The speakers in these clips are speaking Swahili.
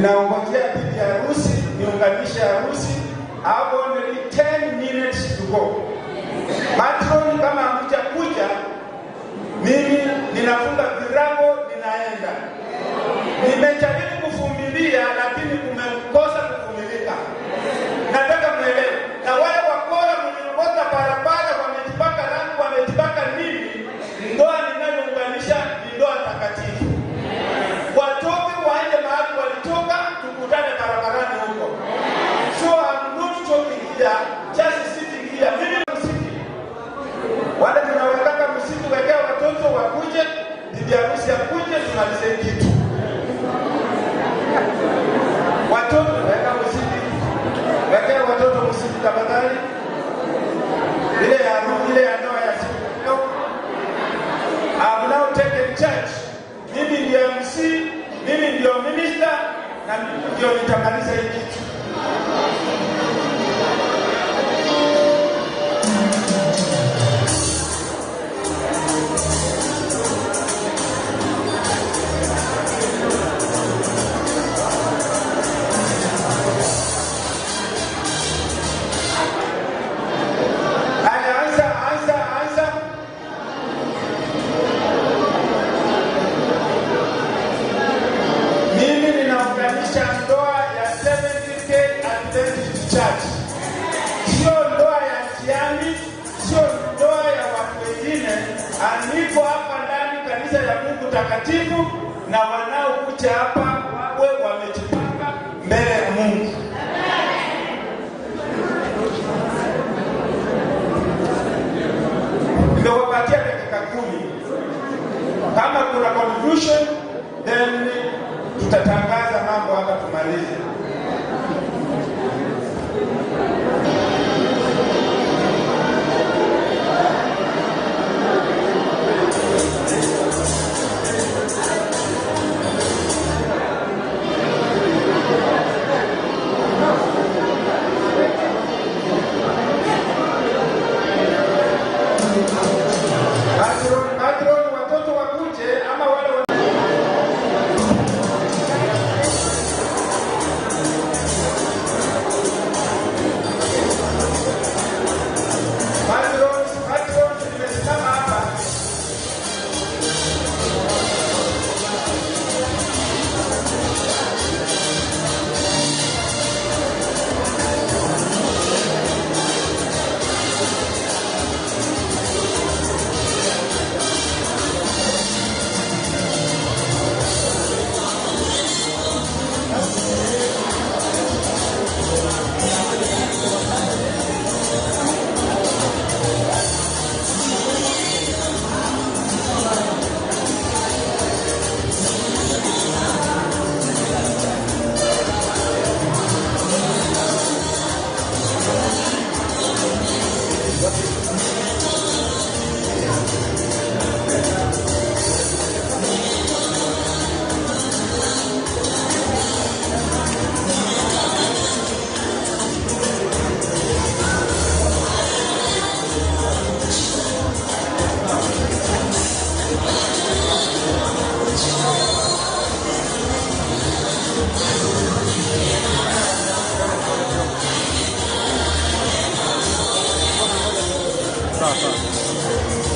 Ninaongojea bibi harusi, niunganishe harusi. I have only 10 minutes to go. Matron, kama hamjakuja, mimi ninafunga virago, ninaenda. Nimejaribu kuvumilia, lakini kumekosa kuvumilika. Nataka mwelewe. Na wale wakora mliongoza barabara, wamejipaka rangi, wamejipaka nini, ndoa ninayounganisha ni ndoa takatifu. Watoke waende mahali walitoka, tukutane barabarani huko. So I'm not talking here, just sitting here. Mimi msiki. Wale tunawekaka msiki, wekea watoto wakuje, bibi harusi akuje, tumalize kitu. Watoto weka msiki. Wekea watoto msiki tafadhali. Ile ya ile ya ndoa ya siku. I've now taken charge. Mimi ndio MC, mimi ndio minister na mimi ndio nitamaliza hii kitu. Haya, anza, anza, anza. Mimi ninaunganisha ndoa ya 70K Adventist Church. Sio ndoa ya njiani, sio ndoa ya watu wengine. Andiko hapa ndani kanisa ya Mungu takatifu, na wanaokuja hapa wawe wamejipanga mbele ya Mungu. Nimewapatia dakika 10. Kama kuna confusion, then tutatangaza mambo hapa tumalize. Patron, patron, watoto wakuje ama wale wa Patrons, patrons, nimesimama hapa. Sawa sawa.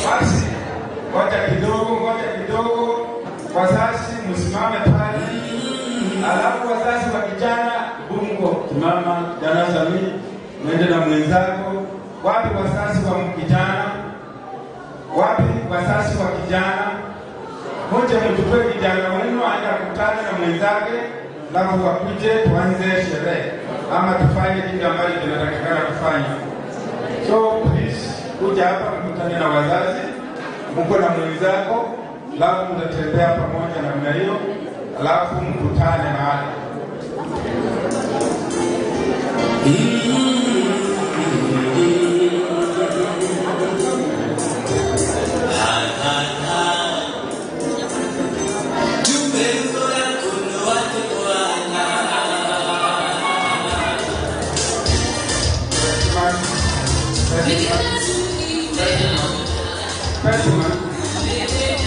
Basi ngoja kidogo, ngoja kidogo, wazazi msimame pale, alafu wazazi wa kijana bungo simama, kijana Samii mwende na mwenzako. Wapi wazazi wa kijana? Wapi wazazi wa kijana? Muje mchukue kijana wenu aende akutane na mwenzake, alafu wakuje tuanze sherehe ama tufanye kile ambacho tunatakikana kufanya. So please, kuja hapa mkutane na wazazi, mko na mwenzako, alafu mtatembea pamoja namna hiyo, alafu mkutane mahali.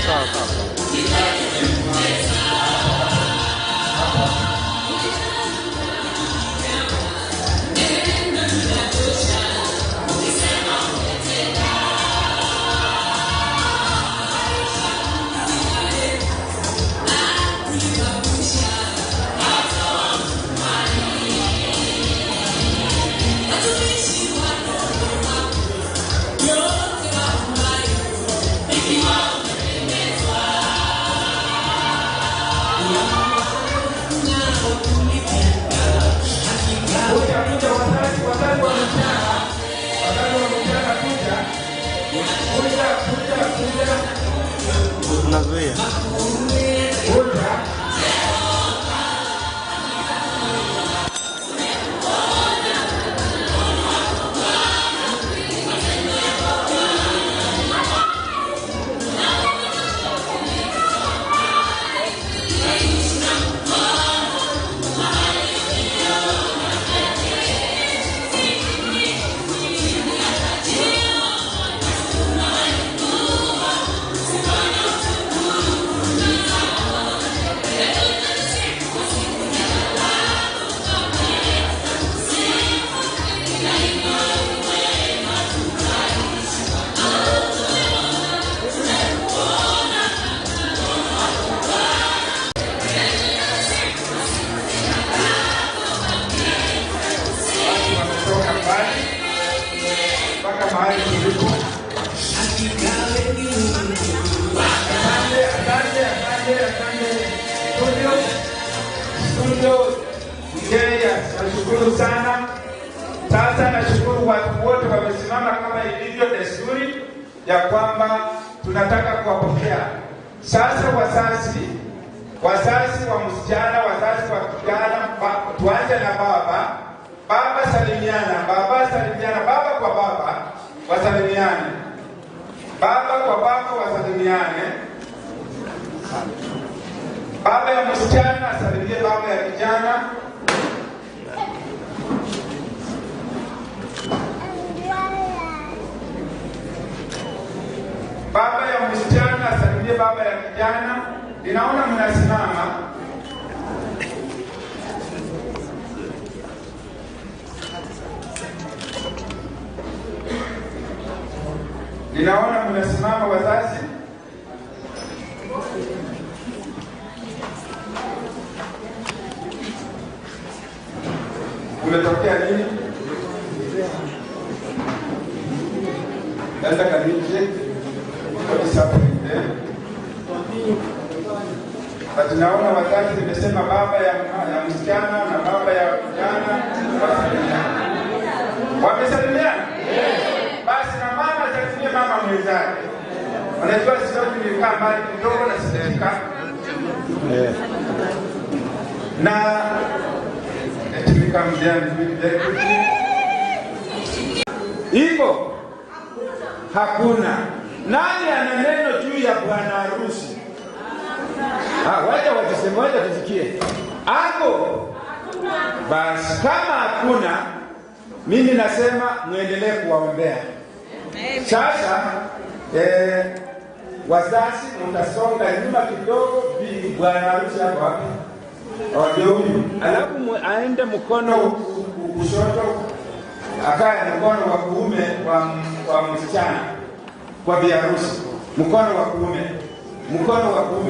Sawa sawa. Kuja, kuja wazazi, wazazi wa mchana, wazazi wa mchana kuja. Kuja, kuja, kuja. Unazuia. Kuja. Nashukuru sana. Sasa nashukuru watu wote wamesimama kama ilivyo desturi ya kwamba tunataka kuwapokea. Sasa wazazi wa msichana, wazazi wa kijana, tuanze na baba. Baba salimiana, baba salimiana, baba kwa baba wasalimiane, baba kwa baba wasalimiane. Baba ya msichana asalimie baba ya kijana. Baba ya msichana asalimie baba ya kijana. Ninaona mnasimama. Ninaona mnasimama wazazi. Umetokea nini? Naenda kanije. What is happening there? But naona wazazi nimesema baba ya msichana na baba ya kijana wasalimiana. Wamesalimiana? Basi na mama asalimie mama mwenzake. Unajua sio nilikaa mbali kidogo na sijafika. Na let me come down very quickly. Iko? Hakuna. Nani ana neno juu ya bwana harusi? Wacha watuseme, wacha tusikie. Ako? Basi kama hakuna, mimi nasema muendelee kuwaombea. Sasa wazazi mtasonga nyuma kidogo, bi bwana harusi hapo wapi? Ndio huyu. Alafu aende mkono kushoto, akae mkono wa kuume wa msichana kwa bi harusi. Mkono wa kuume. Mkono wa kuume.